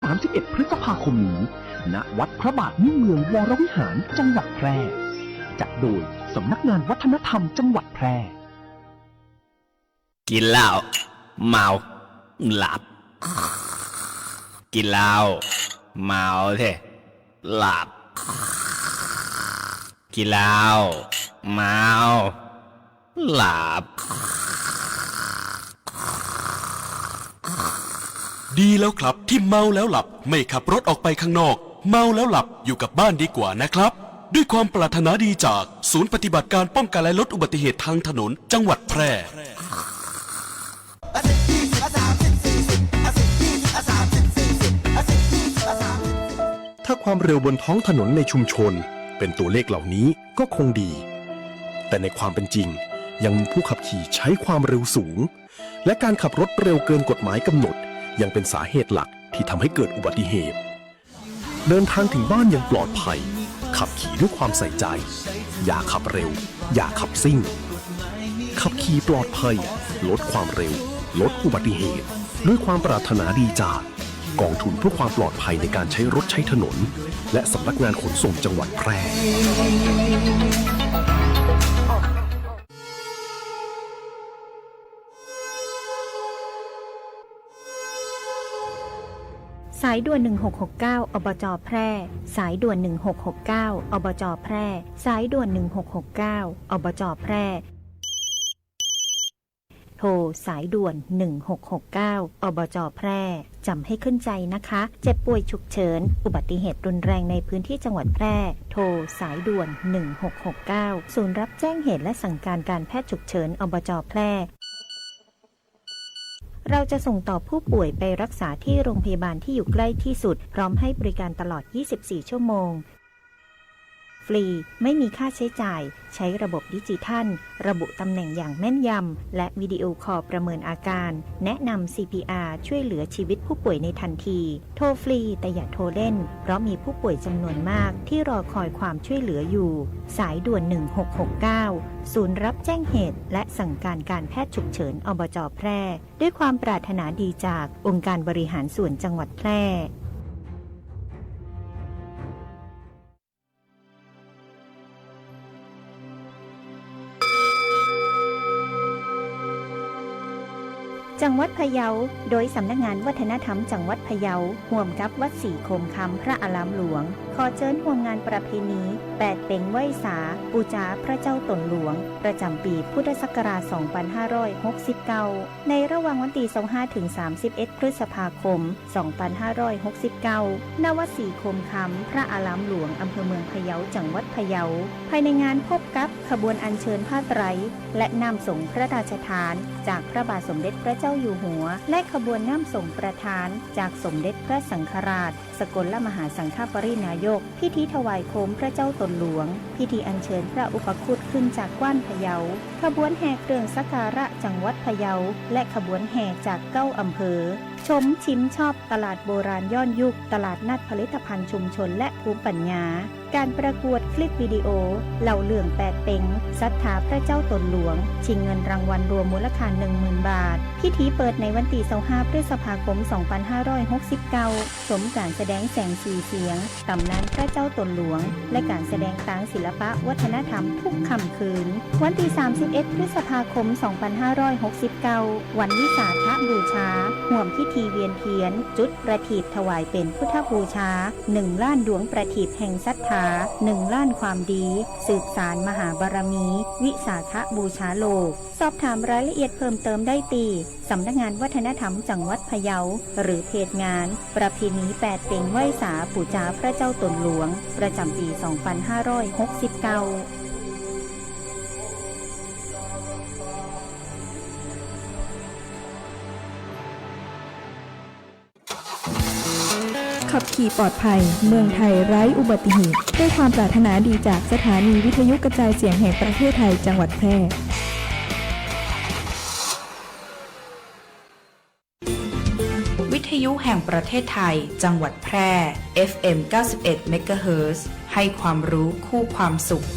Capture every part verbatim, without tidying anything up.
สามสิบเอ็ด พฤษภาคมนี้ ณ วัดพระบาทมิ่งเมืองวรวิหาร จังหวัดแพร่ จัดโดยสำนักงานวัฒนธรรมจังหวัดแพร่ กิ๋นเหล้า เมา หลับ กิ๋นเหล้า เมาเท่ หลับ กิ๋นเหล้า เมา หลับ ดีแล้วครับ ตี้เมาแล้วหลับ ไม่ขับรถออกไปข้างนอก เมาแล้วหลับ อยู่กับบ้านดีกว่านะครับ ด้วยความปรารถนาดีจากศูนย์ปฏิบัติการป้องกันและลดอุบัติเหตุทางถนนจังหวัดแพร่ ถ้าความเร็วบนท้องถนนในชุมชนเป็นตัวเลขเหล่านี้ก็คงดี แต่ในความเป็นจริงยังมีผู้ขับขี่ใช้ความเร็วสูง และการขับรถเร็วเกินกฎหมายกำหนดยังเป็นสาเหตุหลักที่ทำให้เกิดอุบัติเหตุ เดินทางถึงบ้านอย่างปลอดภัย ขับขี่ด้วยความใส่ใจ อย่าขับเร็ว อย่าขับซิ่ง ขับขี่ปลอดภัย ลดความเร็ว ลดอุบัติเหตุ ด้วยความปรารถนาดีจากกองทุนเพื่อความปลอดภัยในการใช้รถใช้ถนน และสำนักงานขนส่งจังหวัดแพร่ สายด่วน หนึ่งหกหกเก้า อบจ. แพร่ สายด่วน หนึ่งหกหกเก้า อบจ. แพร่ สายด่วน หนึ่งหกหกเก้า อบจ. แพร่ โทรสายด่วน หนึ่งหกหกเก้า อบจ. แพร่ จ๋ำให้ขึ้นใจ๋นะคะ เจ็บป่วยฉุกเฉิน อุบัติเหตุรุนแรงในพื้นที่จังหวัดแพร่ โทรสายด่วน หนึ่งหกหกเก้า ศูนย์รับแจ้งเหตุและสั่งการการแพทย์ฉุกเฉิน อบจ. แพร่ เราจะส่งต่อผู้ป่วยไปรักษาที่โรงพยาบาลที่อยู่ใกล้ที่สุด พร้อมให้บริการตลอด ยี่สิบสี่ ชั่วโมง ฟรี ไม่มีค่าใช้จ่าย ใช้ระบบดิจิทัล ระบุตำแหน่งอย่างแม่นยำ และวิดีโอคอลประเมินอาการ แนะนำ ซีพีอาร์ ช่วยเหลือชีวิตผู้ป่วยในทันที โทรฟรี แต่อย่าโทรเล่น เพราะมีผู้ป่วยจำนวนมากที่รอคอยความช่วยเหลืออยู่ สายด่วน หนึ่งหกหกเก้า ศูนย์รับแจ้งเหตุและสั่งการการแพทย์ฉุกเฉิน อบจ. แพร่ ด้วยความปรารถนาดีจากองค์การบริหารส่วนจังหวัดแพร่ จังหวัดพะเยา โดยสำนักงานวัฒนธรรมจังหวัดพะเยา ฮ่วมกับวัดศรีโคมคำพระอารามหลวง ขอเจิญฮ่วมงานประเพณีแปดเป็งไหว้สา ปู๋จาพระเจ้าต๋นหลวง ประจ๋ำปี๋พุทธศักราช สองปันห้าร้อยหกสิบเก้า ในระหว่างวันตี้ ซาวห้า เถิง สามสิบเอ็ด พฤษภาคม สองปันห้าร้อยหกสิบเก้า ณ วัดศรีโคมคำพระอารามหลวง อำเภอเมืองพะเยา จังหวัดพะเยา ภายในงานพบกับขบวนอัญเชิญผ้าไตร และน้ำสงฆ์พระราชทาน จากพระบาทสมเด็จพระเจ้าอยู่หัว และขบวนน้ำสงฆ์ประทาน จากสมเด็จพระสังฆราช สกลมหาสังฆปริณายก พิธีถวายโคมพระเจ้าต๋นหลวง พิธีอัญเชิญพระอุปคุตขึ้นจากกว้านพะเยา ขบวนแห่เครื่องสักการะจังหวัดพะเยา และขบวนแห่จากเก้าอำเภอ ชมชิมชอบตลาดโบราณย้อนยุค ตลาดนัดผลิตภัณฑ์ชุมชนและภูมิปัญญา ก๋านประกวดคลิปวิดีโอ เล่าเรื่องแปดเป็ง ศรัทธาพระเจ้าต๋นหลวง ชิงเงินรางวัลรวมมูลค่า หนึ่งหมื่น บาท พิธีเปิดในวันตี้ ซาวห้า พฤษภาคม สองปันห้าร้อยหกสิบเก้า ชมก๋านแสดงแสงสีเสียง ต๋ำนานพระเจ้าต๋นหลวง และก๋านแสดงตางศิลปะวัฒนธรรมทุกค่ำคืน วันตี้ สามสิบเอ็ด พฤษภาคม สองปันห้าร้อยหกสิบเก้า วันวิสาขบูชา ฮ่วมพิธีเวียนเทียน จุดประทีปถวายเป๋นพุทธบูชา หนึ่งล้านดวงประทีปแห่งศรัทธา หนึ่งล้านความดี สืบสานมหาบารมี วิสาขบูชาโลก สอบถามรายละเอียดเพิ่มเติมได้ตี้ สำนักงานวัฒนธรรมจังหวัดพะเยา หรือเพจงาน ประเพณีแปดเป็งไหว้สา ปู๋จาพระเจ้าต๋นหลวง ประจ๋ำปี๋ สองปันห้าร้อยหกสิบเก้า ขับขี่ปลอดภัย เมืองไทยไร้อุบัติเหตุ ด้วยความปรารถนาดีจากสถานีวิทยุกระจายเสียงแห่งประเทศไทย จังหวัดแพร่ วิทยุแห่งประเทศไทย จังหวัดแพร่ เอฟเอ็ม เก้าสิบเอ็ด เมกะเฮิรตซ์ ให้ความรู้คู่ความสุข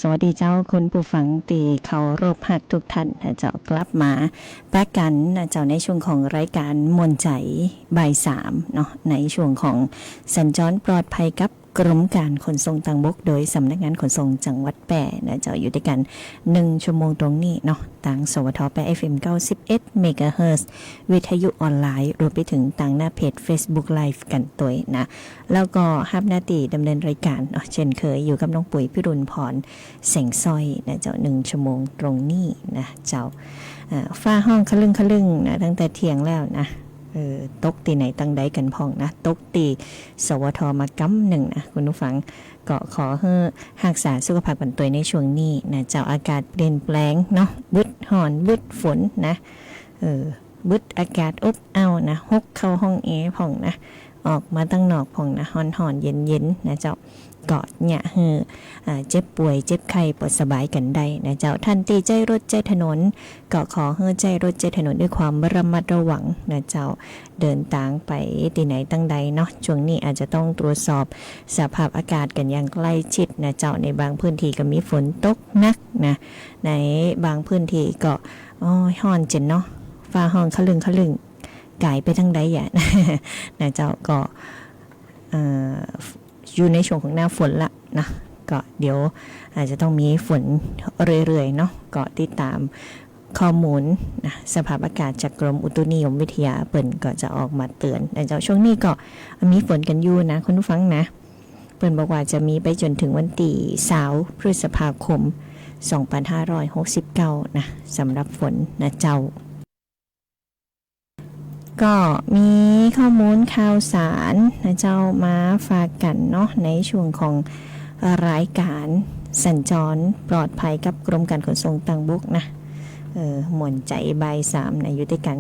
สวัสดีเจ้าคุณผู้ฟังตี้เคารพฮักทุกท่านนะเจ้า กลับมาปะกั๋นนะเจ้า ในช่วงของรายก๋านม่วนใจ๋บ่ายสามเนาะ ในช่วงของสัญจรปลอดภัยกับกรมก๋านขนส่งตางบก โดยสำนักงานขนส่งจังหวัดแป้นะเจ้า อยู่ตวยกั๋นหนึ่งชั่วโมงตรงนี้เนาะ ตาง สวท แป้ เอฟเอ็ม เก้าสิบเอ็ด เมกะเฮิรตซ์ วิทยุออนไลน์ รวมไปเถิงตางหน้าเพจเฟซบุ๊กไลฟ์กั๋นตวยนะ แล้วก็ฮับหน้าตี้ดำเนินรายก๋านเนาะ เช่นเคยอยู่กับน้องปุ๋ยพิรุณพร แสงสร้อยนะเจ้า หนึ่งชั่วโมงตรงนี้นะเจ้า อ่า ฟ้าฮ้องคะลึ่งคะลึ่งนะ ตั้งแต่เที่ยงแล้วนะ เออ ตกตี้ไหนตังใดกั๋นพ่องนะ ตกตี้ สวท มากำนึ่งนะ คุณผู้ฟัง ก็ขอหื้อฮักษาสุขภาพกั๋นตวยในช่วงนี้นะเจ้า อากาศเปลี่ยนแปลงเนาะ บึดฮ้อน บึดฝนนะ เออ บึดอากาศอบอ้าวนะ หกเข้าห้องแอร์พ่องนะ ออกมาตังนอกพ่องนะ ฮ้อนๆ เย็นๆ นะเจ้า ก็เยียะหื้อ อ่า เจ็บป่วย เจ็บไข้ บ่สบายกั๋นได้นะเจ้า ท่านตี้ใจ๊รถใจ๊ถนน ก็ขอหื้อใจ๊รถใจ๊ถนนด้วยความระมัดระวังนะเจ้า เดินตางไปตี้ไหนตังใดเนาะ ช่วงนี้อาจจะต้องตรวจสอบสภาพอากาศกั๋นอย่างใกล้ชิดนะเจ้า ในบางพื้นที่ก็มีฝนตกหนักนะ ในบางพื้นที่ก็ โอ้ย ฮ้อนเจ๋นเนาะ ฟ้าฮ้องคะลึ่งคะลึ่ง ก๋ายไปตังใดอะ นะเจ้า ก็ เอ่อ อยู่ในช่วงของหน้าฝนละนะ ก็เดี๋ยวอาจจะต้องมีฝนเรื่อยๆ เนาะ ก็ติดต๋ามข้อมูลนะ สภาพอากาศจากกรมอุตุนิยมวิทยา เปิ้นก็จะออกมาเตือนนะเจ้า ช่วงนี้ก็มีฝนกั๋นอยู่นะ คุณผู้ฟังนะ เปิ้นบอกว่าจะมีไปจ๋นเถิงวันตี้ซาวพฤษภาคม สองพันห้าร้อยหกสิบเก้านะ สำหรับฝนนะเจ้า ก็มีข้อมูลข่าวสารนะเจ้า มาฝากกั๋นเนาะ ในช่วงของรายก๋านสัญจรปลอดภัยกับกรมก๋านขนส่งตางบกนะ เออ ม่วนใจ๋บ่ายสามนะ อยู่ตวยกั๋น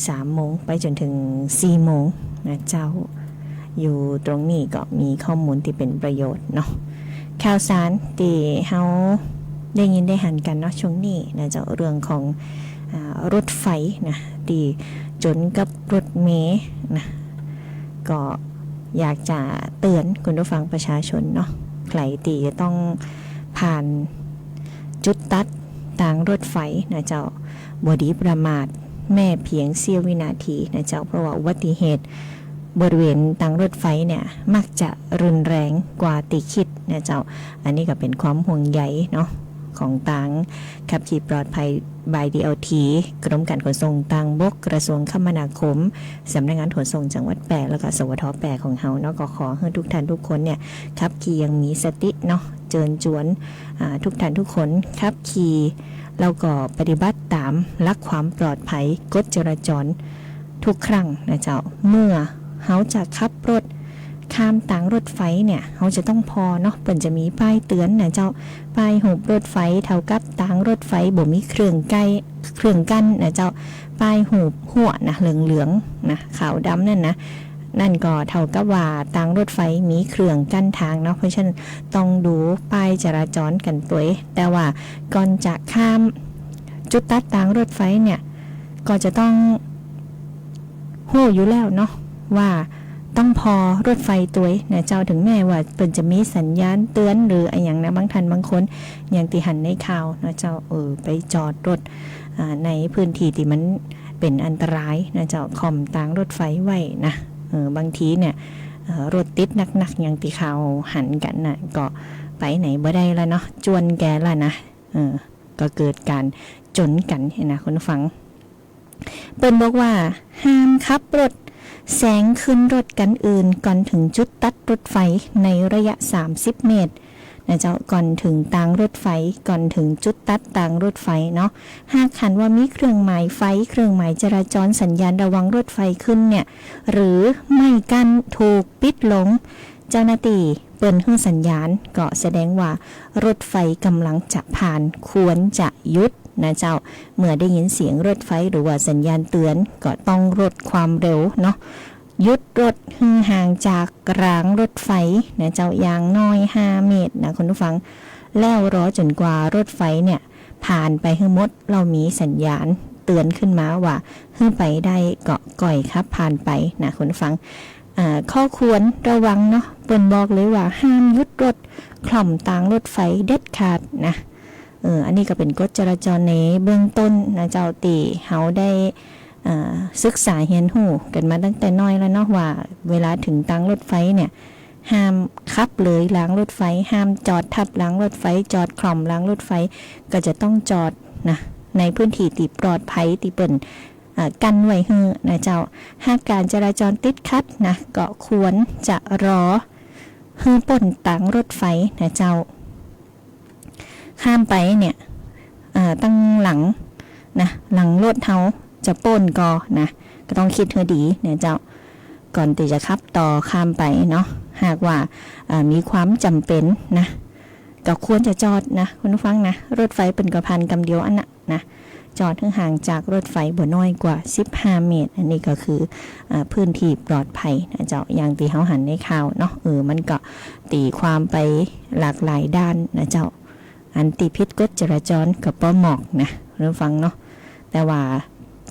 สามโมงไปจ๋นเถิงสี่โมงนะเจ้า อยู่ตรงนี้ก็มีข้อมูลตี้เป๋นประโยชน์เนาะ ข่าวสารตี้เฮาได้ยินได้หันกั๋นเนาะ ช่วงนี้นะเจ้า เรื่องของ อ่า รถไฟนะ ตี้จ๋นกับรถเมล์นะ ก็อยากจะเตือนคุณผู้ฟังประชาชนเนาะ ใผตี้จะต้องผ่านจุดตัดตางรถไฟนะเจ้า บ่ดีประมาทแม้เพียงเสี้ยววินาทีนะเจ้า เพราะว่าอุบัติเหตุบริเวณตางรถไฟเนี่ย มักจะรุนแรงกว่าตี้คิดนะเจ้า อันนี้ก็เป๋นความห่วงใยเนาะ ของตางขับขี่ปลอดภัย บาย ดีแอลที กรมก๋านขนส่งตางบก กระทรวงคมนาคม สำนักงานขนส่งจังหวัดแป้ แล้วก็ สวท แป้ของเฮาเนาะ ก็ขอหื้อทุกท่านทุกคนเนี่ย ขับขี่อย่างมีสติเนาะ เจิญจวน อ่า ทุกท่านทุกคนขับขี่ แล้วก็ปฏิบัติต๋ามหลักความปลอดภัย กฎจราจรทุกครั้งนะเจ้า เมื่อเฮาจะขับรถข้ามตางรถไฟเนี่ย เฮาจะต้องผ่อเนาะ เปิ้นจะมีป้ายเตือนนะเจ้า ป้ายหูบรถไฟเท่ากับตางรถไฟบ่มีเครื่องใก้ เครื่องกั้นนะเจ้า ป้ายหูบฮั่วนะ เหลืองๆ นะ ขาวดำนั่นนะ นั่นก็เท่ากับว่าตางรถไฟมีเครื่องกั้นตางเนาะ เพราะฉะนั้นต้องดูป้ายจราจรกั๋นตวย แต่ว่าก่อนจะข้ามจุดตัดตางรถไฟเนี่ย ก็จะต้องฮู้อยู่แล้วเนาะ ว่าต้องผ่อรถไฟตวยนะเจ้า ถึงแม้ว่าเปิ้นจะมีสัญญาณเตือนหรืออะหยังนะ บางท่านบางคนอย่างตี้หันในข่าวนะเจ้า เออ ไปจอดรถ อ่า ในพื้นที่ตี้มันเป๋นอันตรายนะเจ้า ค่อมตางรถไฟไว้นะ เออ บางทีเนี่ย เอ่อ รถติดหนักๆ อย่างตี้ข่าวหันกั๋นน่ะ ก็ไปไหนบ่ได้ละเนาะ จวนแก่ละนะ เออ ก็เกิดก๋านจ๋นกั๋นหั้นนะคุณผู้ฟัง เปิ้นบอกว่าห้ามขับรถแซงขึ้นรถคันอื่นก่อนถึงจุดตัดรถไฟในระยะสามสิบเมตรนะเจ้า ก่อนถึงตางรถไฟ ก่อนถึงจุดตัดตางรถไฟเนาะ หากหันว่ามีเครื่องหมายไฟ เครื่องหมายจราจร สัญญาณระวังรถไฟขึ้นเนี่ย หรือไม้กั้นถูกปิดลง เจ้าหน้าตี้เปิ้นหื้อสัญญาณ ก็แสดงว่ารถไฟกำลังจะผ่าน ควรจะหยุดนะเจ้า เมื่อได้ยินเสียงรถไฟหรือว่าสัญญาณเตือน ก็ต้องลดความเร็วเนาะ หยุดรถหื้อห่างจากรางรถไฟนะเจ้า อย่างน้อยห้าเมตรนะคุณผู้ฟัง แล้วรอจ๋นกว่ารถไฟเนี่ยผ่านไปหื้อหมด แล้วมีสัญญาณเตือนขึ้นมาว่าหื้อไปได้ ก็ก่อยขับผ่านไปนะคุณผู้ฟัง อ่า ข้อควรระวังเนาะ เปิ้นบอกเลยว่าห้ามหยุดรถคล่อมตางรถไฟเด็ดขาดนะ เออ อันนี้ก็เป๋นกฎจราจรในเบื้องต้นนะเจ้า ตี้เฮาได้ อ่า ศึกษาเฮียนฮู้กั๋นมาตั้งแต่น้อยแล้วเนาะ ว่าเวลาเถิงตางรถไฟเนี่ย ห้ามขับเลยรางรถไฟ ห้ามจอดทับรางรถไฟ จอดคล่อมรางรถไฟ ก็จะต้องจอดนะ ในพื้นที่ตี้ปลอดภัย ตี้เปิ้น อ่า กั้นไว้หื้อนะเจ้า หากก๋านจราจรติดขัดนะ ก็ควรจะรอหื้อป๊นตางรถไฟนะเจ้า ข้ามไปเนี่ย อ่า ตังหลังนะ หลังรถเฮาจะป๊นก่อนะ ก็ต้องกึ๊ดหื้อดีนะเจ้า ก่อนตี้จะขับต่อข้ามไปเนาะ หากว่า อ่า มีความจ๋ำเป๋นนะ ก็ควรจะจอดนะ คุณผู้ฟังนะ รถไฟเปิ้นก็ผ่านกำเดียวอั้นน่ะ นะ จอดหื้อห่างจากรถไฟบ่น้อยกว่าสิบห้าเมตร อันนี้ก็คือ อ่า พื้นที่ปลอดภัยนะเจ้า อย่างตี้เฮาหันในข่าวเนาะ เออ มันก็ตี๋ความไปหลากหลายด้านนะเจ้า อันตี้ผิดกฎจราจรก็ปอหมอกนะ คุณผู้ฟังเนาะ แต่ว่า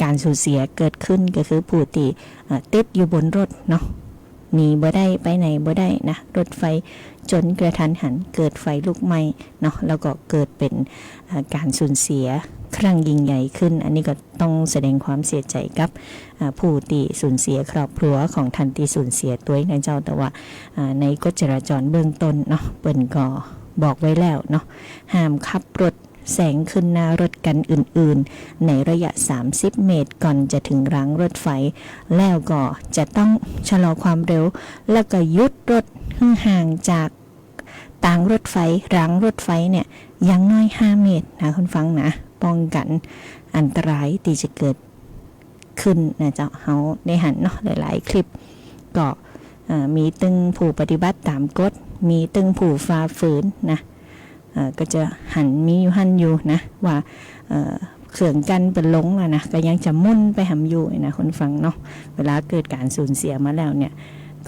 ก๋านสูญเสียเกิดขึ้นก็คือผู้ตี้ อ่า ติดอยู่บนรถเนาะ หนีบ่ได้ ไปไหนบ่ได้นะ รถไฟจ๋นกระทันหัน เกิดไฟลุกไหม้เนาะ แล้วก็เกิดเป๋น อ่า ก๋านสูญเสียครั้งยิ่งใหญ่ขึ้น อันนี้ก็ต้องแสดงความเสียใจ๋กับ อ่า ผู้ตี้สูญเสีย ครอบครัวของต้านตี้สูญเสียตวยนะเจ้า แต่ว่า อ่า ในกฎจราจรเบื้องต้นเนาะ เปิ้นก็บอกไว้แล้วเนาะ ห้ามขับรถแซงขึ้นหน้ารถคันอื่นๆ ในระยะสามสิบเมตร ก่อนจะเถิงรางรถไฟ แล้วก็จะต้องชะลอความเร็ว แล้วก็หยุดรถหื้อห่างจากตางรถไฟ รางรถไฟเนี่ย อย่างน้อยห้าเมตรนะ คุณฟังนะ ป้องกั๋นอันตรายตี้จะเกิดขึ้นนะเจ้า เฮาได้หันเนาะ หลายๆ คลิป ก็ เอ่อ มีตึงผู้ปฏิบัติต๋ามกฎ มีตึงผู้ฝ่าฝืนนะ เอ่อ ก็จะหันมีอยู่หั้นอยู่นะ ว่า เอ่อ เขื่องกั้นเปิ้นลงแล้วนะ ก็ยังจะหมุนไปหำอยู่นะ คุณฟังเนาะ เวลาเกิดก๋านสูญเสียมาแล้วเนี่ย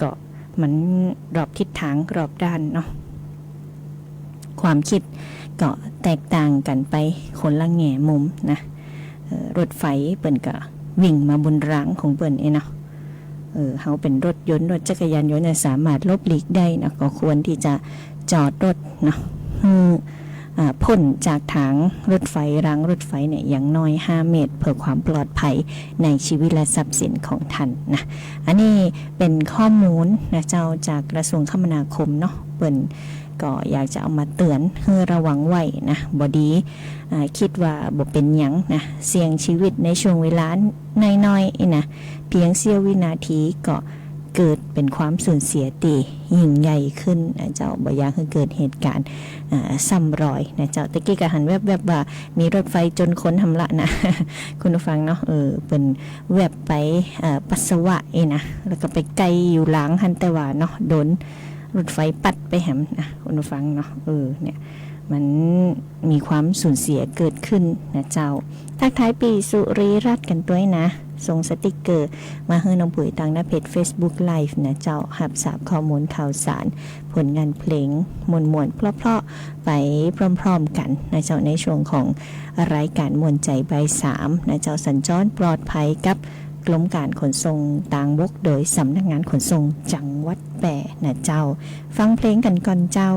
ก็มันรอบทิศตางรอบด้านเนาะ ความกึ๊ดก็แตกต่างกั๋นไปคนละแง่มุมนะ เอ่อ รถไฟเปิ้นก็วิ่งมาบนรางของเปิ้นเองเนาะ เออ เฮาเป๋นรถยนต์ รถจักรยานยนต์เนี่ยสามารถหลบหลีกได้นะ ก็ควรตี้จะจอดรถเนาะ หื้อ อ่า ป๊นจากตางรถไฟ รางรถไฟเนี่ย อย่างน้อยห้าเมตร เพื่อความปลอดภัยในชีวิตและทรัพย์สินของต้านนะ อันนี้เป๋นข้อมูลนะเจ้า จากกระทรวงคมนาคมเนาะ เปิ้นก็อยากจะเอามาเตื๋อนหื้อระวังไว้นะ บ่ดี อ่า กึ๊ดว่าบ่เป๋นหยังนะ เสี่ยงชีวิตในช่วงเวลาน้อยๆ นะ เพียงเสี้ยววินาทีก็เกิดเป๋นความสูญเสียตี้ยิ่งใหญ่ขึ้นนะเจ้า บ่อยากหื้อเกิดเหตุก๋ารณ์ อ่า ซ้ำรอยนะเจ้า ตะกี้ก็หันแวบๆ ว่ามีรถไฟจ๋นคนหำละนะ คุณผู้ฟังเนาะ เออ เปิ้นแวบไป เอ่อ ปัสสาวะเองนะ แล้วก็ไปไกอยู่หลังหั้น แต่ว่าเนาะ โดนรถไฟปั๊ดไปแหมนะ คุณผู้ฟังเนาะ เออ เนี่ย มันมีความสูญเสียเกิดขึ้นนะเจ้า ทักทายปี้สุรีรัตน์กั๋นตวยนะ ส่งสติกเกอร์มาหื้อน้องปุ๋ยตางหน้าเพจ Facebook Live นะเจ้า ฮับทราบข้อมูลข่าวสาร ผลงานเพลงม่วนๆ เพราะๆ ไปพร้อมๆ กั๋นนะเจ้า ในช่วงของรายก๋านม่วนใจ๋บ่ายสามนะเจ้า สัญจรปลอดภัยกับกรมก๋านขนส่งตางบก โดยสำนักงานขนส่งจังหวัดแป้นะเจ้า ฟังเพลงกั๋นก่อนเจ้า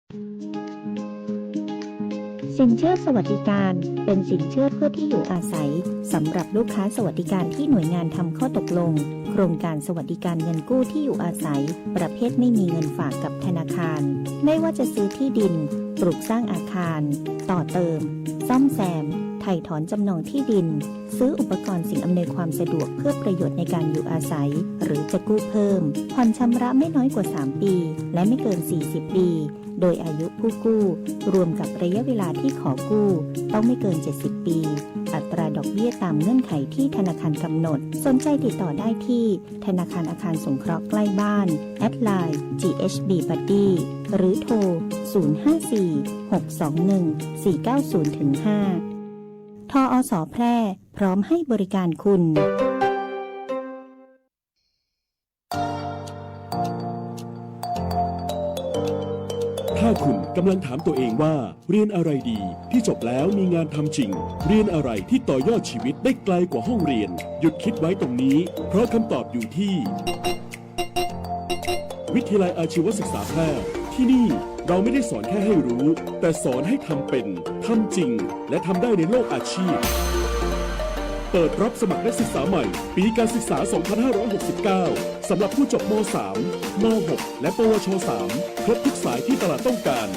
สินเชื่อสวัสดิการ เป็นสินเชื่อเพื่อที่อยู่อาศัย สำหรับลูกค้าสวัสดิการที่หน่วยงานทำข้อตกลง โครงการสวัสดิการเงินกู้ที่อยู่อาศัย ประเภทไม่มีเงินฝากกับธนาคาร ไม่ว่าจะซื้อที่ดิน ปลูกสร้างอาคาร ต่อเติม ซ่อมแซม ไถ่ถอนจำนองที่ดิน ซื้ออุปกรณ์สิ่งอำนวยความสะดวกเพื่อประโยชน์ในการอยู่อาศัย หรือจะกู้เพิ่ม ผ่อนชำระไม่น้อยกว่าสามปี และไม่เกินสี่สิบปี โดยอายุผู้กู้ รวมกับระยะเวลาที่ขอกู้ ต้องไม่เกินเจ็ดสิบปี อัตราดอกเบี้ยตามเงื่อนไขที่ธนาคารกำหนด สนใจติดต่อได้ที่ธนาคารอาคารสงเคราะห์ใกล้บ้าน แอดไลน์ จีเอชบีบัดดี้ หรือโทร ศูนย์ห้าสี่ หกสองหนึ่ง สี่เก้าศูนย์ ถึง ห้า ทออส แพร่ พร้อมให้บริการคุณ ถ้าคุณกำลังถามตัวเองว่า เรียนอะไรดีที่จบแล้วมีงานทำจริง เรียนอะไรที่ต่อยอดชีวิตได้ไกลกว่าห้องเรียน หยุดคิดไว้ตรงนี้ เพราะคำตอบอยู่ที่ วิทยาลัยอาชีวศึกษาแพร่ ที่นี่เราไม่ได้สอนแค่ให้รู้ แต่สอนให้ทำเป็น ทำจริง และทำได้ในโลกอาชีพ เปิดรับสมัครนักศึกษาใหม่ ปีการศึกษา สองพันห้าร้อยหกสิบเก้า สำหรับผู้จบ ม.สาม ม.หก และ ปวช.สาม ครบทุกสายที่ตลาดต้องการ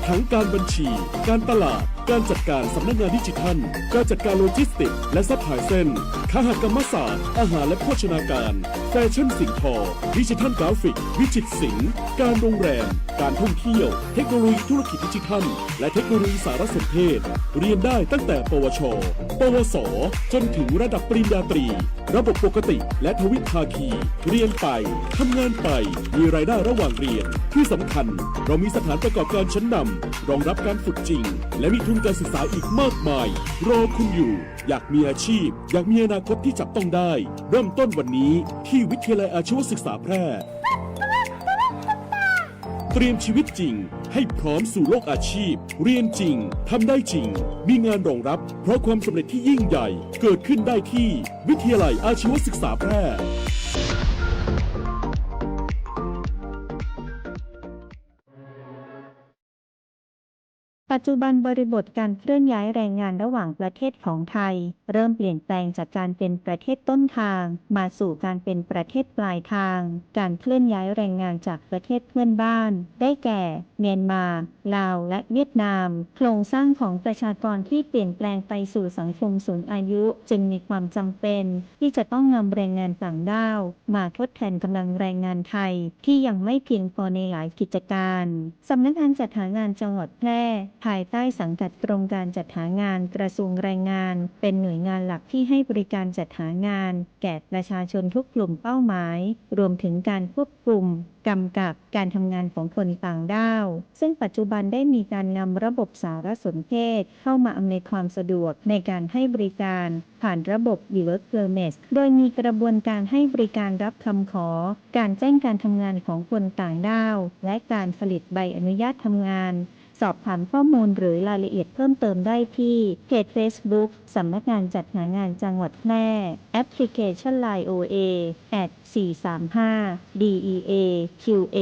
ทั้งการบัญชี การตลาด การจัดการสำนักงานดิจิทัล การจัดการโลจิสติกส์และซัพพลายเชน คหกรรมศาสตร์ อาหารและโภชนาการ แฟชั่นสิ่งทอ ดิจิทัลกราฟิก วิจิตรศิลป์ การโรงแรม การท่องเที่ยว เทคโนโลยีธุรกิจดิจิทัล และเทคโนโลยีสารสนเทศ เรียนได้ตั้งแต่ ปวช ปวส จนถึงระดับปริญญาตรี ระบบปกติและทวิภาคี เรียนไป ทำงานไป มีรายได้ระหว่างเรียน ที่สำคัญ เรามีสถานประกอบการชั้นนำ รองรับการฝึกจริง และมีทุนการศึกษาอีกมากมาย รอคุณอยู่ อยากมีอาชีพ อยากมีอนาคตที่จับต้องได้ เริ่มต้นวันนี้ที่วิทยาลัยอาชีวศึกษาแพร่ เตรียมชีวิตจริงให้พร้อมสู่โลกอาชีพ เรียนจริง ทำได้จริง มีงานรองรับ เพราะความสำเร็จที่ยิ่งใหญ่ เกิดขึ้นได้ที่วิทยาลัยอาชีวศึกษาแพร่ ปัจจุบันบริบทการเคลื่อนย้ายแรงงานระหว่างประเทศของไทย เริ่มเปลี่ยนแปลงจากการเป็นประเทศต้นทาง มาสู่การเป็นประเทศปลายทาง การเคลื่อนย้ายแรงงานจากประเทศเพื่อนบ้าน ได้แก่ เมียนมา ลาว และเวียดนาม โครงสร้างของประชากรที่เปลี่ยนแปลงไปสู่สังคมสูงอายุ จึงมีความจำเป็นที่จะต้องนำแรงงานต่างด้าวมาทดแทนกำลังแรงงานไทยที่ยังไม่เพียงพอในหลายกิจการ สำนักงานจัดหางานจังหวัดแพร่ ภายใต้สังกัดกรมการจัดหางานกระทรวงแรงงาน เป็นหน่วยงานหลักที่ให้บริการจัดหางานแก่ประชาชนทุกกลุ่มเป้าหมาย รวมถึงการควบคุม กำกับการทำงานของคนต่างด้าว ซึ่งปัจจุบันได้มีการนำระบบสารสนเทศเข้ามาอำนวยความสะดวกในการให้บริการผ่านระบบ e-work permit โดยมีกระบวนการให้บริการรับคำขอ การแจ้งการทำงานของคนต่างด้าว และการผลิตใบอนุญาตทำงาน สอบถามข้อมูลหรือรายละเอียดเพิ่มเติมได้ที่เพจเฟซบุ๊ก สำนักงานจัดหางานจังหวัดแพร่ แอปพลิเคชัน ไลน์ โอ เอ แอท สี่สามห้า ดี อี เอ คิว เอ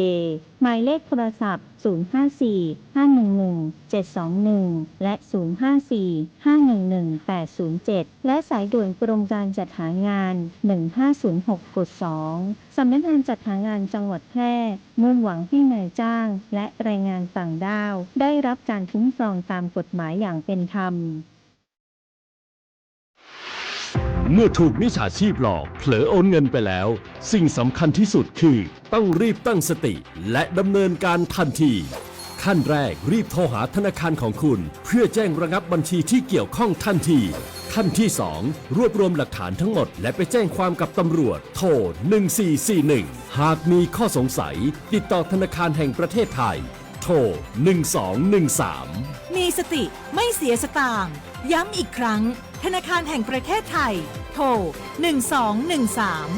หมายเลขโทรศัพท์ ศูนย์ห้าสี่ ห้าหนึ่งหนึ่ง เจ็ดสองหนึ่ง และ ศูนย์ห้าสี่ ห้าหนึ่งหนึ่ง แปดศูนย์เจ็ด และสายด่วนกรมการจัดหางาน หนึ่งห้าศูนย์หก กด สอง สำนักงานจัดหางานจังหวัดแพร่ มุ่งหวังให้นายจ้างและแรงงานต่างด้าว ได้รับการคุ้มครองตามกฎหมายอย่างเป็นธรรม เมื่อถูกมิจฉาชีพหลอก เผลอโอนเงินไปแล้ว สิ่งสำคัญที่สุดคือ ต้องรีบตั้งสติ และดำเนินการทันที ขั้นแรก รีบโทรหาธนาคารของคุณ เพื่อแจ้งระงับบัญชีที่เกี่ยวข้องทันที ขั้นที่สอง รวบรวมหลักฐานทั้งหมด และไปแจ้งความกับตำรวจ โทร หนึ่งสี่สี่หนึ่ง หากมีข้อสงสัย ติดต่อธนาคารแห่งประเทศไทย โทร หนึ่งสองหนึ่งสาม มีสติ ไม่เสียสตางค์ ย้ำอีกครั้ง ธนาคารแห่งประเทศไทย โทร หนึ่งสองหนึ่งสาม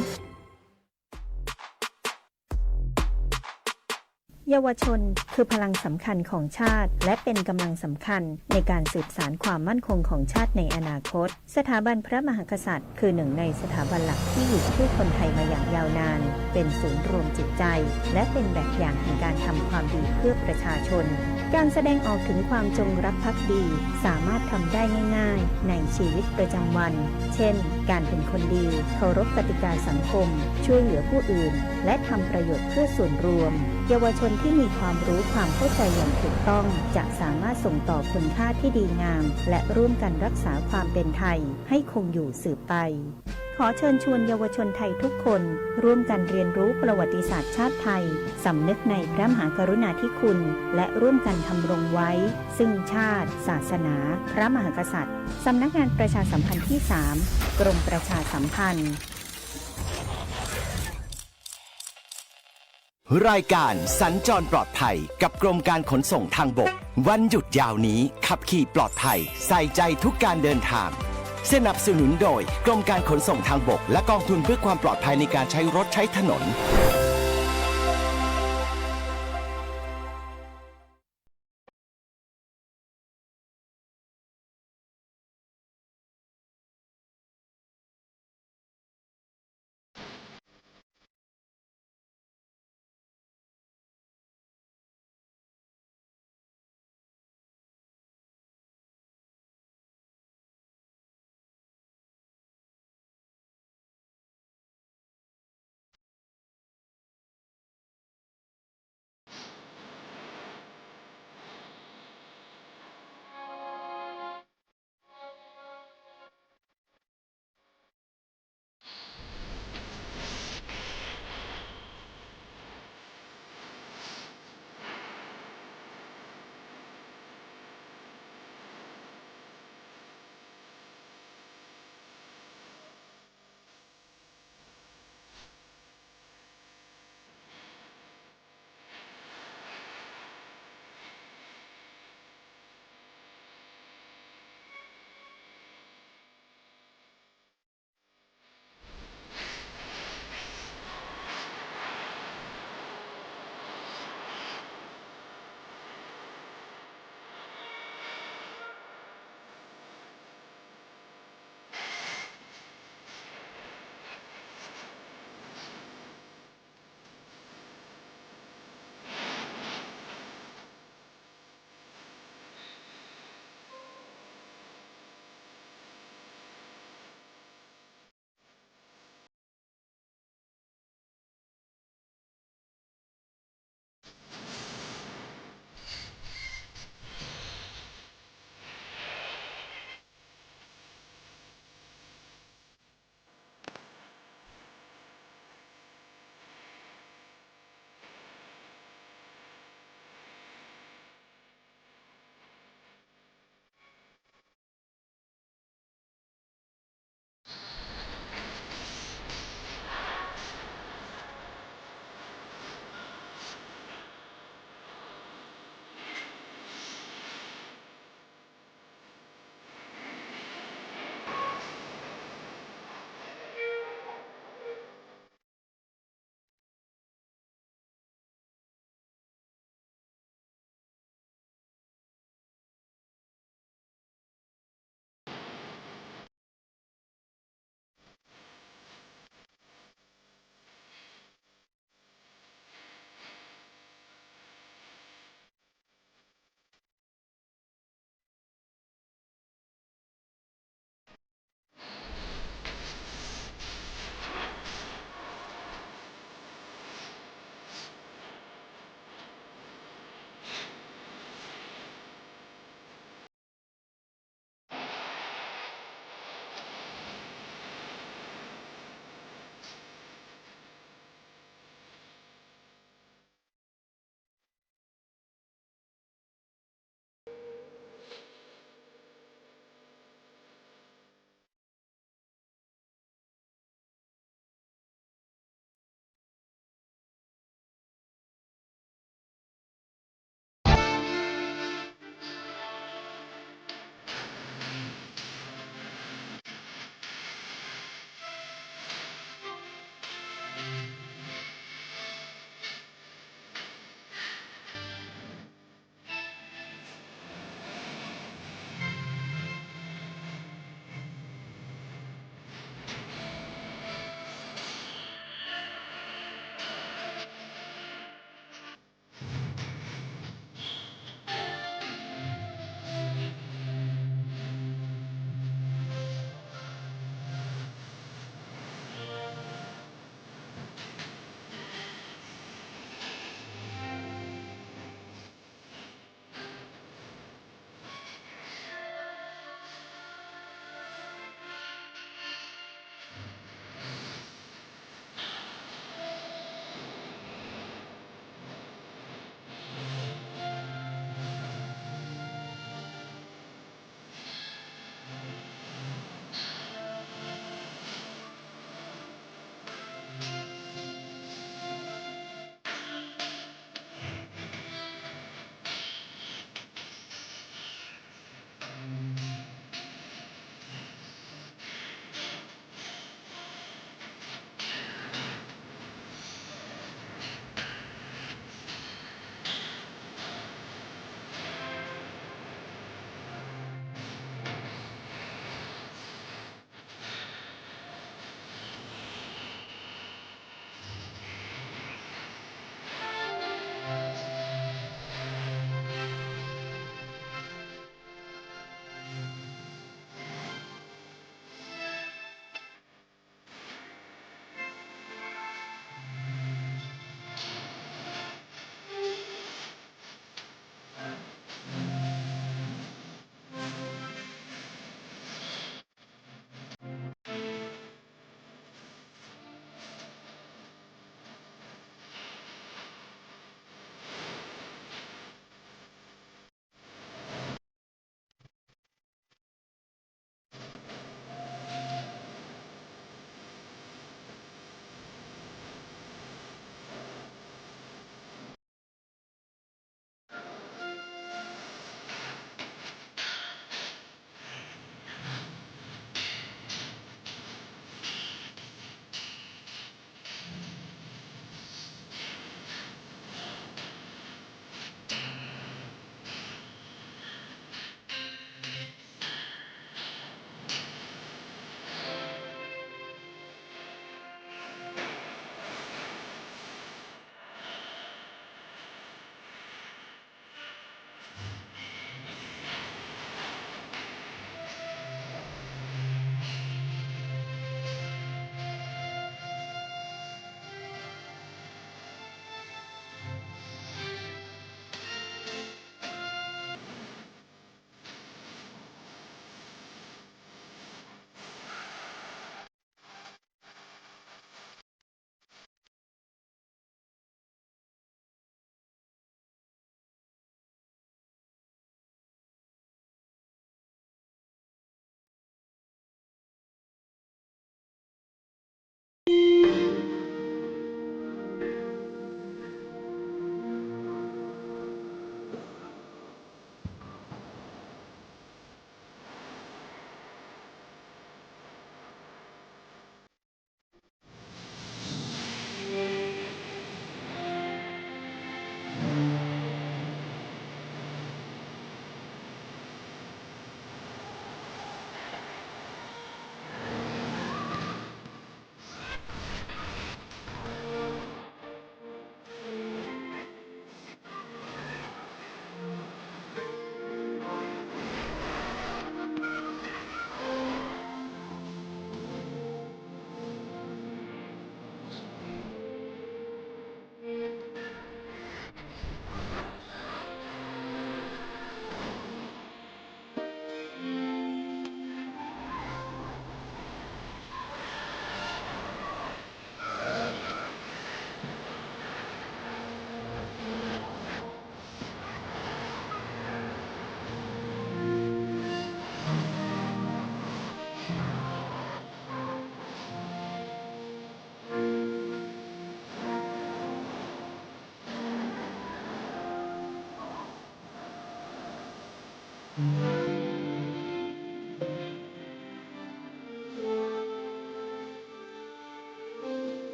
เยาวชนคือพลังสำคัญของชาติ และเป็นกำลังสำคัญในการสืบสานความมั่นคงของชาติในอนาคต สถาบันพระมหากษัตริย์คือหนึ่งในสถาบันหลักที่อยู่คู่คนไทยมาอย่างยาวนาน เป็นศูนย์รวมจิตใจ และเป็นแบบอย่างแห่งการทำความดีเพื่อประชาชน การแสดงออกถึงความจงรักภักดี สามารถทำได้ง่ายๆ ในชีวิตประจำวัน เช่น การเป็นคนดี เคารพกติกาสังคม ช่วยเหลือผู้อื่น และทำประโยชน์เพื่อส่วนรวม เยาวชนที่มีความรู้ความเข้าใจอย่างถูกต้อง จะสามารถส่งต่อคุณค่าที่ดีงาม และร่วมกันรักษาความเป็นไทยให้คงอยู่สืบไป ขอเชิญชวนเยาวชนไทยทุกคน ร่วมกันเรียนรู้ประวัติศาสตร์ชาติไทย สำนึกในพระมหากรุณาธิคุณ และร่วมกันทำรงไว้ ซึ่งชาติ ศาสนา พระมหากษัตริย์ สำนักงานประชาสัมพันธ์ที่สาม กรมประชาสัมพันธ์ รายการสัญจรปลอดภัยกับกรมการขนส่งทางบก วันหยุดยาวนี้ขับขี่ปลอดภัย ใส่ใจทุกการเดินทาง สนับสนุนโดยกรมการขนส่งทางบก และกองทุนเพื่อความปลอดภัยในการใช้รถใช้ถนน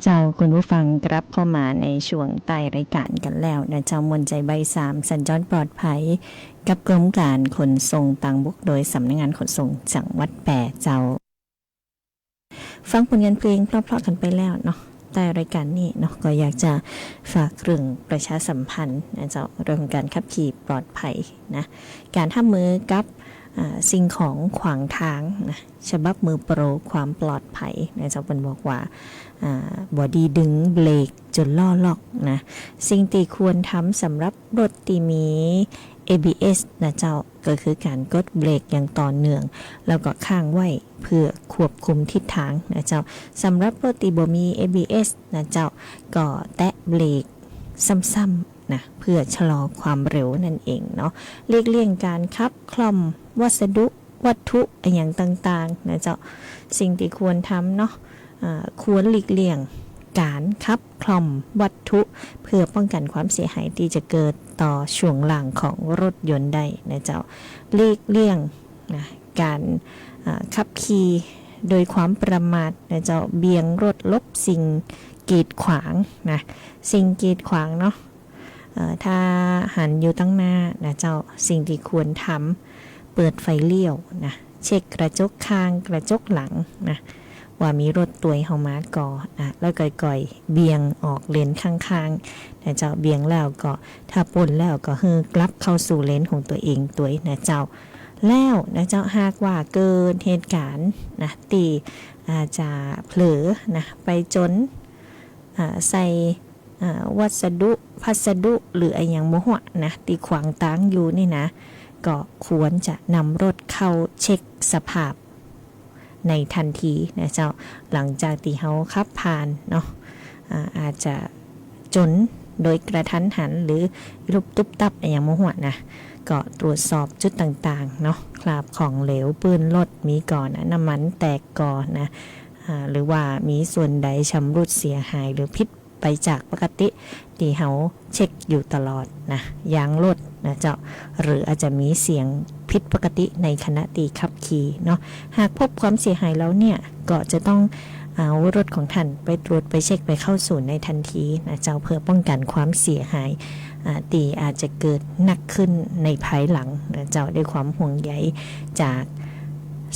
เจ้า คุณผู้ฟังกลับเข้ามาในช่วงต้านรายก๋านกั๋นแล้วนะเจ้า ม่วนใจ๋บ่ายสาม สัญจรปลอดภัย กับกรมก๋านขนส่งตางบก โดยสำนักงานขนส่งจังหวัดแป้เจ้า ฟังผลงานเพลงเพราะๆ กั๋นไปแล้วเนาะ ต้านรายก๋านนี้เนาะ ก็อยากจะฝากเรื่องประชาสัมพันธ์นะเจ้า เรื่องของก๋านขับขี่ปลอดภัยนะ ก๋านฮับมือกับ อ่า สิ่งของขวางตางนะ ฉบับมือโปรความปลอดภัยนะเจ้า เปิ้นบอกว่า อ่า บ่ดีดึงเบรกจ๋นล้อล็อกนะ สิ่งตี้ควรทำสำหรับรถตี้มี เอ บี เอส นะเจ้า ก็คือก๋านกดเบรกอย่างต่อเนื่อง แล้วก็ค้างไว้เพื่อควบคุมทิศตางนะเจ้า สำหรับรถตี้บ่มี เอ บี เอส นะเจ้า ก็แตะเบรกซ้ำๆ นะ เพื่อชะลอความเร็วนั่นเองเนาะ หลีกเลี่ยงก๋านขับคล่อมวัสดุ วัตถุอะหยังต่างๆ นะเจ้า สิ่งตี้ควรทำเนาะ อ่า ควรหลีกเลี่ยงก๋านขับคล่อมวัตถุ เพื่อป้องกั๋นความเสียหายตี้จะเกิดต่อช่วงล่างของรถยนต์ได้นะเจ้า หลีกเลี่ยงนะ ก๋าน อ่า ขับขี่โดยความประมาทนะเจ้า เบี่ยงรถหลบสิ่งกีดขวางนะ สิ่งกีดขวางเนาะ เอ่อ ถ้าหันอยู่ตังหน้านะเจ้า สิ่งตี้ควรทำ เปิดไฟเลี้ยวนะ เช็คกระจกข้าง กระจกหลังนะ ว่ามีรถตวยเฮามาก่อนะ แล้วก่อยๆ เบี่ยงออกเลนข้างๆ นะเจ้า เบี่ยงแล้วก็ ถ้าป๊นแล้วก็หื้อกลับเข้าสู่เลนของตั๋วเองตวยนะเจ้า แล้วนะเจ้า หากว่าเกิดเหตุก๋ารณ์นะ ตี้อาจจะเผลอนะ ไปจ๋น อ่า ใส่ อ่า วัสดุ พัสดุ หรืออะหยังบ่ฮู้นะ ตี้ขวางตางอยู่นี่นะ ก็ควรจะนำรถเข้าเช็คสภาพในทันทีนะเจ้า หลังจากตี้เฮาขับผ่านเนาะ อ่า อาจจะจ๋นโดยกระทันหัน หรือตุ๊บตุ๊บตับอะหยังบ่ฮู้นะ ก็ตรวจสอบจุดต่างๆ เนาะ คราบของเหลวปื้นรถมีก่อนะ น้ำมันแตกก่อนะ อ่า หรือว่ามีส่วนใดชำรุดเสียหายหรือผิด ไป ไปจากปกติ ตี้เฮาเช็คอยู่ตลอดนะ ยางรถนะเจ้า หรืออาจจะมีเสียงผิดปกติในขณะตี้ขับขี่เนาะ หากพบความเสียหายแล้วเนี่ย ก็จะต้องเอารถของท่านไปตรวจ ไปเช็ค ไปเข้าศูนย์ในทันทีนะเจ้า เพื่อป้องกันความเสียหาย อ่า ตี้อาจจะเกิดหนักขึ้นในภายหลังนะเจ้า ด้วยความห่วงใยจาก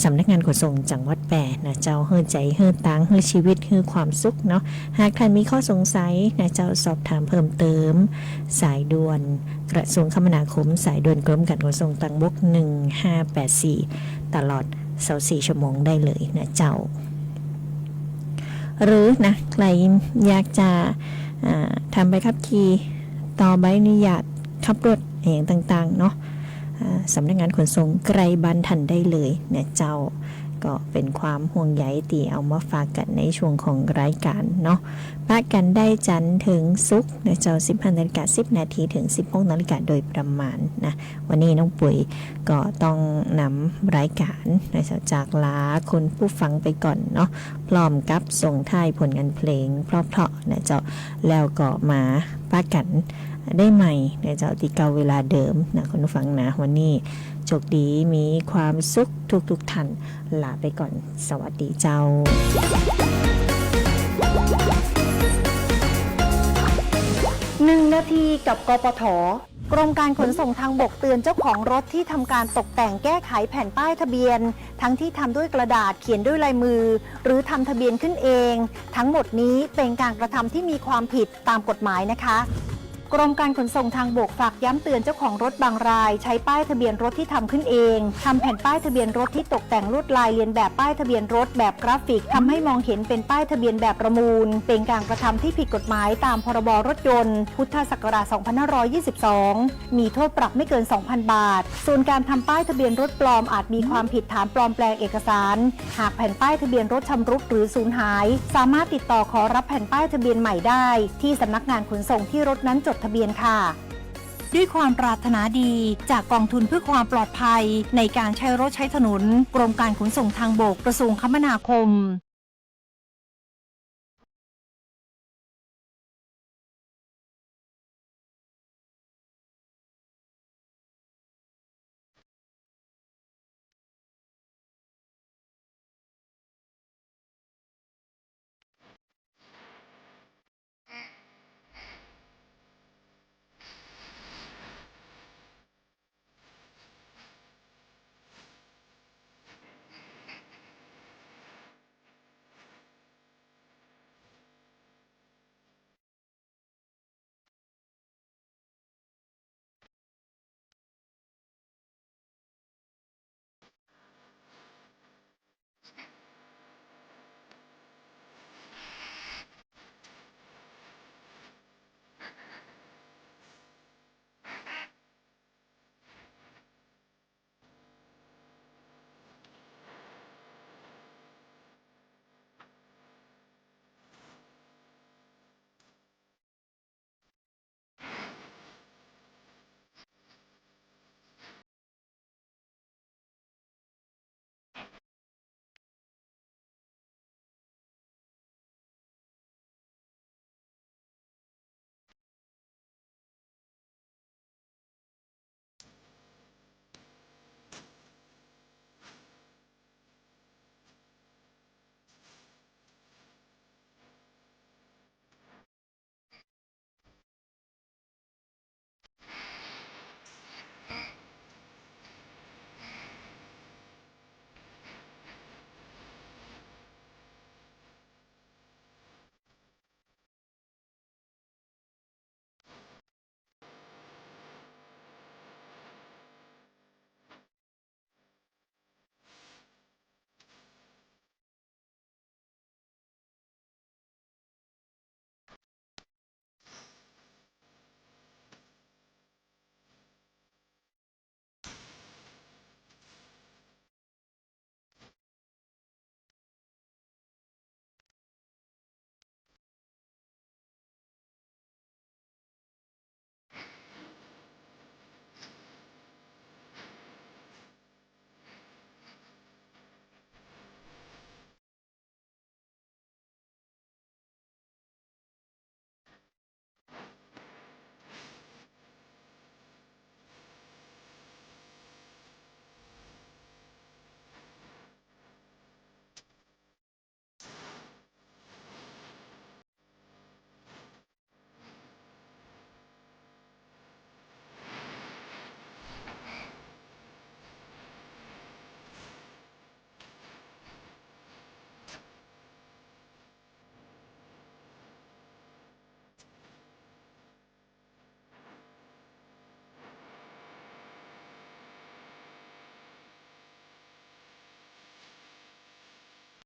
สำนักงานขนส่งจังหวัดแป้นะเจ้า หื้อใจ๋ หื้อตาง หื้อชีวิต หื้อความสุขเนาะ หากท่านมีข้อสงสัยนะเจ้า สอบถามเพิ่มเติม สายด่วนกระทรวงคมนาคม สายด่วนกรมการขนส่งทางบก หนึ่งห้าแปดสี่ ตลอดซาวสี่ชั่วโมงได้เลยนะเจ้า หรือนะ ใครอยากจะ อ่า ทำใบขับขี่ ต่อใบอนุญาตขับรถอะหยังต่างๆ เนาะ อ่า สำนักงานขนส่งใกล้บ้านท่านได้เลยนะเจ้า ก็เป๋นความห่วงใยตี้เอามาฝากกั๋นในช่วงของรายการเนาะ ปะกั๋นได้จันทร์เถิงศุกร์นะเจ้า สิบห้านาฬิกาสิบนาที เถิงสิบหกนาฬิกาโดยประมาณนะ วันนี้น้องปุ๋ยก็ต้องนำรายการนะเจ้า จากลาคุณผู้ฟังไปก่อนเนาะ พร้อมกับส่งท้ายผลงานเพลงเพราะๆ นะเจ้า แล้วก็มาปะกั๋นได้ใหม่นะเจ้า ตี้เก่าเวลาเดิมนะคุณผู้ฟังนะ วันนี้โชคดีมีความสุขทุกๆ ท่าน ลาไปก่อน สวัสดีเจ้า หนึ่งนาทีกับ กปท. กรมการขนส่งทางบกเตือนเจ้าของรถที่ทำการตกแต่งแก้ไขแผ่นป้ายทะเบียน ทั้งที่ทำด้วยกระดาษเขียนด้วยลายมือ หรือทำทะเบียนขึ้นเอง ทั้งหมดนี้เป็นการกระทำที่มีความผิดตามกฎหมายนะคะ กรมการขนส่งทางบกฝากย้ำเตือนเจ้าของรถบางรายใช้ป้ายทะเบียนรถที่ทำขึ้นเอง ทำแผ่นป้ายทะเบียนรถที่ตกแต่งลวดลายเลียนแบบป้ายทะเบียนรถแบบกราฟิก ทำให้มองเห็นเป็นป้ายทะเบียนแบบประมูล เป็นการกระทำที่ผิดกฎหมายตาม พรบ รถยนต์ พุทธศักราช สองพันห้าร้อยยี่สิบสอง มีโทษปรับไม่เกิน สองพันบาท ส่วนการทำป้ายทะเบียนรถปลอมอาจมีความผิดฐานปลอมแปลงเอกสาร หากแผ่นป้ายทะเบียนรถชำรุดหรือสูญหาย สามารถติดต่อขอรับแผ่นป้ายทะเบียนใหม่ได้ ที่สำนักงานขนส่งที่รถนั้นจดทะเบียนค่ะ ด้วยความปรารถนาดีจากกองทุนเพื่อความปลอดภัยในการใช้รถใช้ถนน กรมการขนส่งทางบก กระทรวงคมนาคม